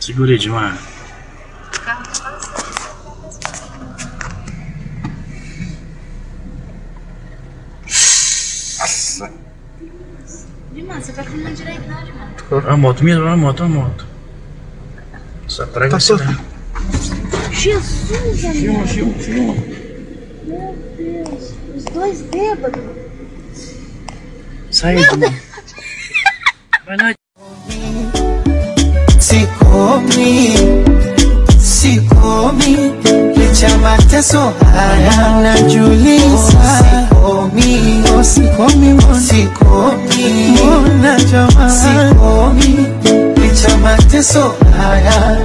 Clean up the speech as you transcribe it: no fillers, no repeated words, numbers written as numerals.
Segura aí, Edmar. O carro tá passando. Nossa. Edmar, você tá filmando direito não, Edmar? Olha a moto, mira, olha a moto, olha a moto. Essa praga Tá vai se dar. Jesus, amigo. Filma, filma, filma. Meu Deus. Os dois bêbados. Sai, Edmar. Vai lá. Sikomi, sikomi, licha mateso haya najiuliza. Sikomi, oh sikomi, mbona sikomi, mbona jamaa sikomi, licha mateso haya.